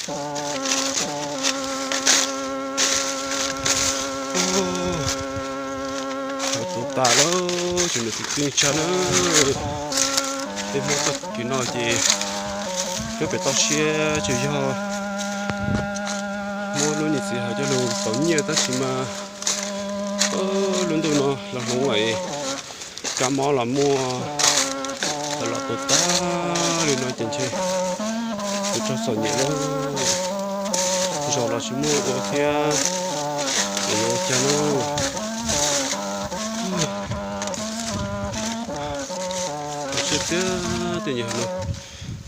Hauv tuag tas lawm ces nws tsis txij tshaj na. Peb Hmoob txoj kev no ces peb pem toj siab tsuas yog muab lub niam txiv hais coj lug tau nyiaj tab sis mas lub ntuj no los hloov es kab mob los muaj, los tuag tag li no ces ntshe kuv raug txom nyem lawm. Zos los tsis muaj ua thiab, es yuav ua cas na. Tab sis tiag tej nyuag no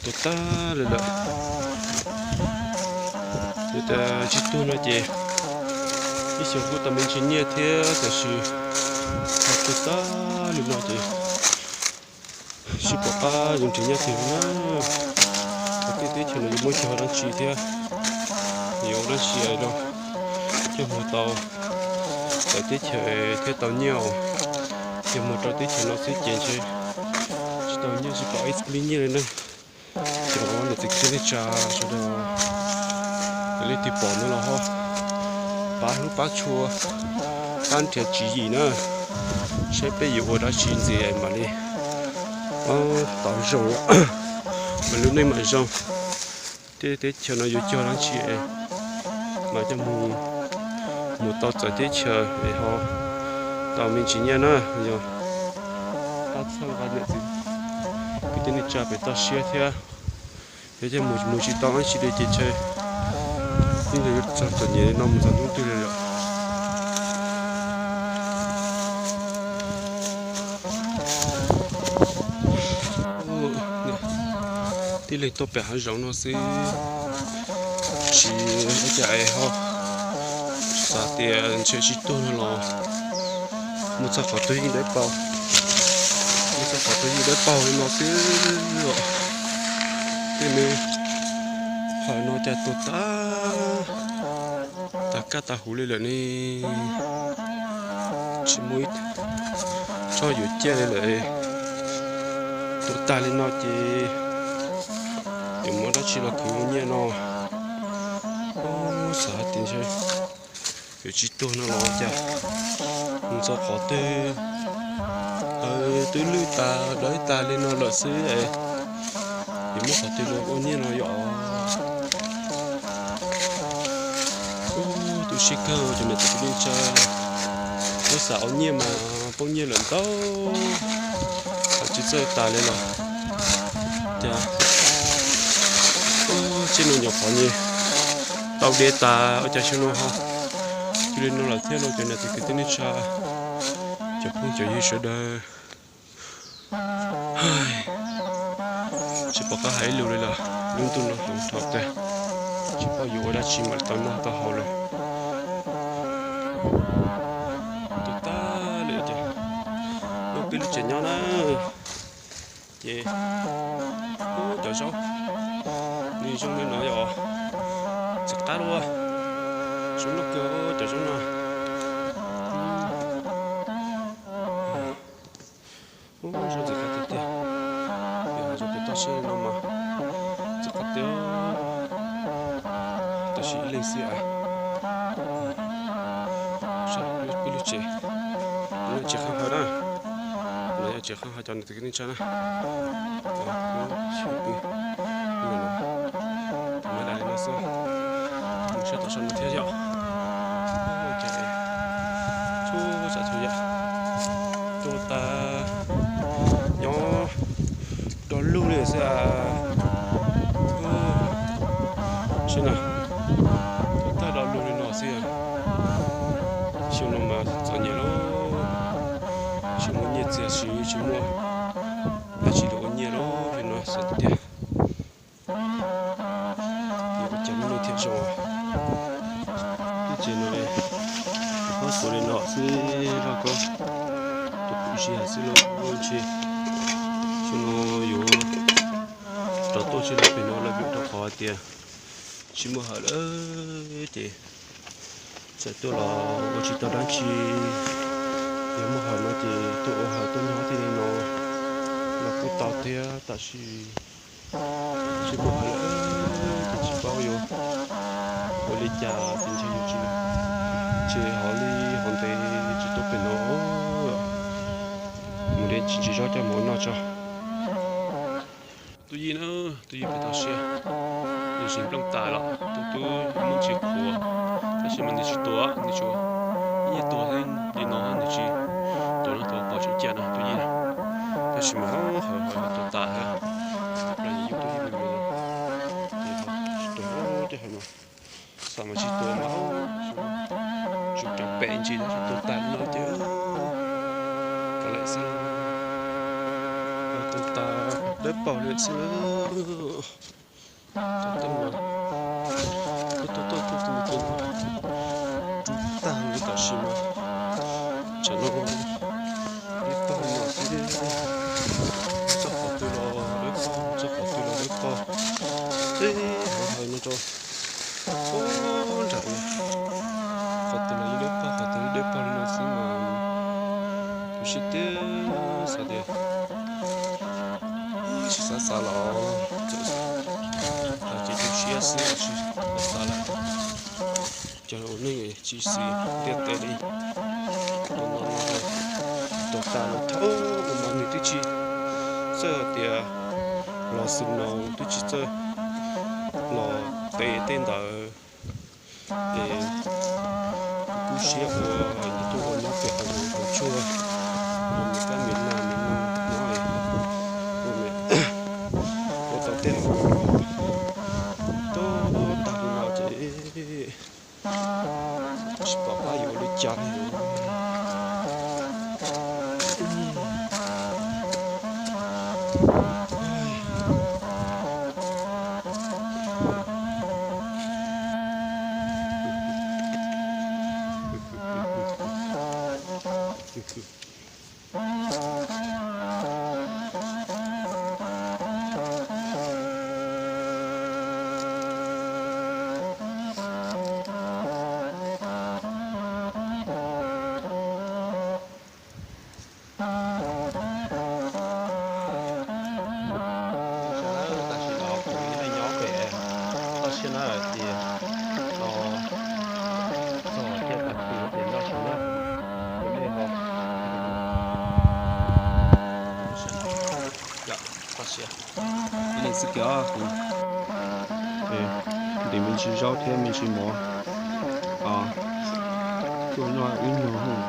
tuag tag li lawm. Yog tias tsis tuag no ces ib xyoos kuj tau me ntsis nyiaj thiab, tab sis ho tuag tag li no ces tsis pom qab yuav nrhiav nyiaj twg na. Tej teb chaws no yuav muab cog dab tsi thiab, yuav ua dab tsi los coj mus tau txawv teb chaws thiab tau nyiaj. Yog mus rau teb chaws no xwb ces ntshe tsis tau nyiaj, tsis pom ib txhia nyiaj li na. Cov niam txiv kwv tij neej tsa sawv daws, leej twg pom no los ho pab hlub pab tshua, pab nrhiav tswv yim na, saib peb yuav ua dab tsi ntxiv mam li tau zoo, mam lub neej mam zoo. Tej teb chaws no yuav cog dab tsi es mam coj mus, mus tau txawv teb chaws es ho tau me ntsis nyiaj na. Yog pab txhawb nqa niam txiv kwv tij neej tsa pem toj siab thiab. Yog coj mus, mus tsis tau dab tsi li ces ntshe yeej yog yuav raug txom nyem li no mus txog hnub twg li lawm. Tib leeg tuaj pem hav zoov no xwb, tsis ua cas es ho xav tias ntshe tsis tuag no los mus txog qhov twg yeej dawb paug, mus txog qhov twg yeej dawb paug li no xwb os. Tej me hawm no cas tuag tag, tag kab tag huv li lawm ne. Tsis muaj ib txoj yuav ciaj li lawm. Tuag tag li no ces yuav muab dab tsi los khwv ua nyiaj no. Xav tias ntshe yuav tsis tuag no los cas, mus txog qhov twg twb lwj tas dawb tas li no lawm xwb es yuav muab qhov twg los ua nyiaj no yom. Tu siab kawg cov niam txiv kwv tij neej tsa, muab xav ua nyiaj mas poob nyiaj lawm ntau, tsis txawj tas li los cas. Txij no nyuam qhuav nyiaj tau diav tas ua cas xyoo no ho cia li no lawm thiab no cov niam txiv kwv tij neej tsa, cov phooj cov ywg sawv daws. Tsis pom qab hais ib lus li lawm, lub ntuj no hloov dhau tiag, tsis paub yuav ua dab tsi mam li tau noj tau haus lawm. Tuag tag li ces, lub peb lub tsev nyob na, ces cov zaub nws zoo li no yom, txiv qab luaj, zoo noj kawg cov zaub no. Ub, zoo txiv qab tiag tiag. Yog hais rau pem toj siab li no mas txiv qab tiag, tab sis ib leeg xwb as. Saib peb lub tsev, no tsev qhab hawv na, no yog tsev qhab hawv cov niam txiv kwv tij neej tsa na. Pw, pw, pw, pw, pw li no xwb, mus saib tom saum no thiab yom. Ua cas txhua tsav txhua yam tuag tas, nyob do lug li xwb as. Saib na, tuag tag do lug li no xwb. Xyoo no mas txom nyem lawm, tsis muaj nyiaj txiag siv, tsis muaj dab tsi los ua nyiaj lawm li no xwb tiag. Yuav ua cas lub neej thiaj zoo. Tib tsev no, pab xuav li no xwb, vaj koob tus pum zia xwb lauj, ntshe xyoo no yuav rov tuaj tsis tau pem no lawm vim rau qhov hais tias tsis muaj hawm lawm ces txawm tuaj los ua tsis tau dab tsi. Yog muaj hawm no ces tuaj ua hawm tuaj nyob tij li no los kuj tau thiab, tab sis tsis muaj hawm lawm ces tsis paub yuav Li cas ces ntshe yus tsis, tsis hov li hov ntev tsis tuaj pem no. Mus de tsis ntsis zaub coj mus ua noj tso. Tub Yij na, tub Yij pheej tau siab, nws tsis nplooj tas los tus tub muaj ntsis qhuav, tab sis mas nws tsis tuag, nws tsuas ib nyuag tuag li no nws tsis tuag no tuag pom tseem cia no tub Yij na. Tab sis mas hauv hauv tuag tas thiab, plaws yus tub Yij me me no, ces tsis tuag tej hauv no. Xam mas tsis tuag mas, tsuas cov pem ntsis tab sis tuag tas no ces kav liam xwb, tuag tas dawb paug li xwb lawm. Tuag tas no, tuag tuag tuag tuag tus me ces rub tag li tam sim no. Tsam no dawb paug mas thiab, txoj qhov twg los dawb paug, txoj qhov twg los dawb paug. Ib hauv hawv no rau puag nram no, qhov twg los yeej dawb paug, qhov twg dawb paug li no xwb mas tu siab tiag, xav tias tsis xav xav los txawm xav ces tu siab xwb, tsis xav xav lawm. Cov ua neej tsis xis ntiaj teb li, tuag tas los thaum ub mas nws twb tsis txawj hais tias los xwm no, twb tsis txawj los tes tej ntawd. Es kuv kub siab ua ib tug ua nyob pem hav zoov hav tsuag, los mus kab me nas me noog nyob es ua, ua tau tej hauj lwm tuag tag li no ces tsis pom qab yuav ua li cas li. Tam sim no kuv nyob pem toj siab na ces txog tiaj tag kis ces noj su na, kuv nej ho toj siab. Ib leeg xwb kiag, ntim me ntsis zaub thiab me ntsis mov, tuaj noj ib nyuag,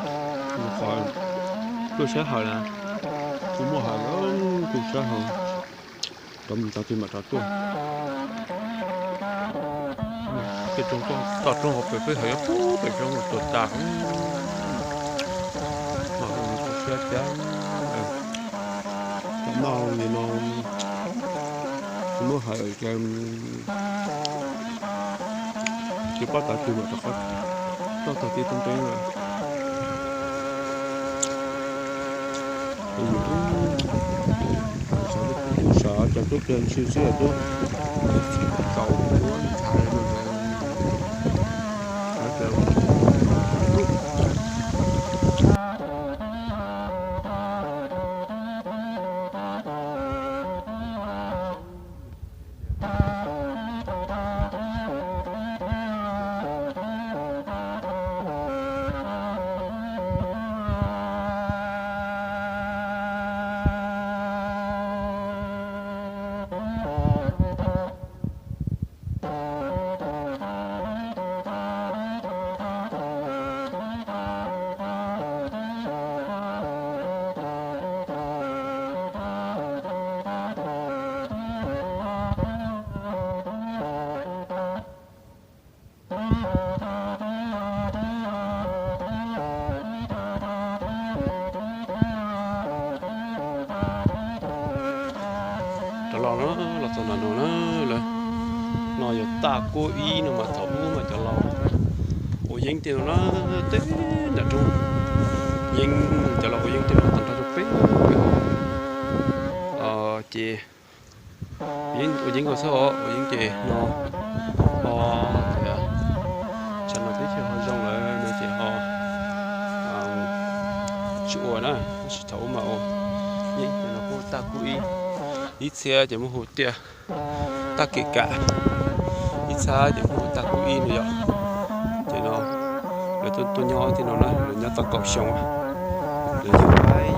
qhov tuaj sab hawm na, kuv muaj hawm, kuv sab hawm, rov mus tag twg mam rov tuaj. Pem roob, toj roob hauv pem peb hawm yuav pub pem roob tuag tas. Mas kuv siab cas, tam maj li no, kuv muab hawm ces pob tav twg mam rov qab toj tag tib tub nteeb lawm. Xav cov tub pliag ntshis xwb tub txaus ua nthav li no. Rov los, los txog nram no na lawm. No yog Taj Kuab Ib no mas thaum ub mas cov laus ua yeeb tej no na, teb nram roob yeeb, cov laus ua yeeb tej no tag nrho rau peb pem ces ua yeeb ua xwb os, ua yeeb ces no ho tias tsam no teb chaws ho zoo lawm no ces ho tsis ua na, tab sis thaum ub mas ua yeeb ces no kuj Taj Kuab Ib, ib txhia ces muab hu tias Taj Kem Kam, ib Txhab ces hnub tag kuv ib no yom. Ces no lawv tuaj nyob tej no na, lawv nyob tau kaum xyoo, lawv yug,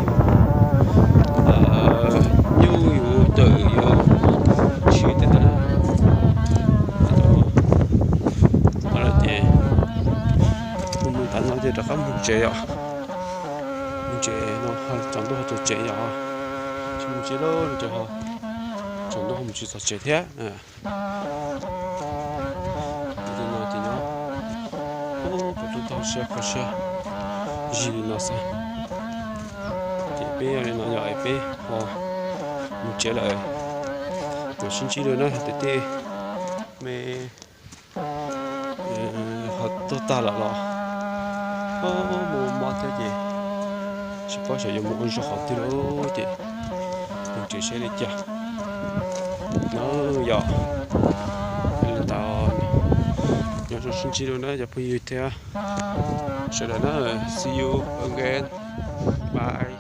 nyuj yus tawm yuav tshwm tej ntawd. Ces mus mus tas no ces rov qab mus tsev yom. Mus tsev no, tsaus ntuj ho txog tsev yom. Tsis mus tsev lawm no ces ho tsaus ntuj ho mus tsis txog tsev thiab. Ces no ces nyob, ub, puas tub tau siab kho siab zis li no xwb. Ces peb yog li no yog es peb ho mus tsev lawm, mam sib ntsib dua na, tiam tej me ho tuaj tag lawm los mus mob thiab ces tsis paub xyov yuav mus ua zog qhov twg lawm ces mus tsev seb li cas na yom. Li ntawd, nyob zoo sib ntsib dua na cov phooj ywg thiab sawv daws na, see you again, bye.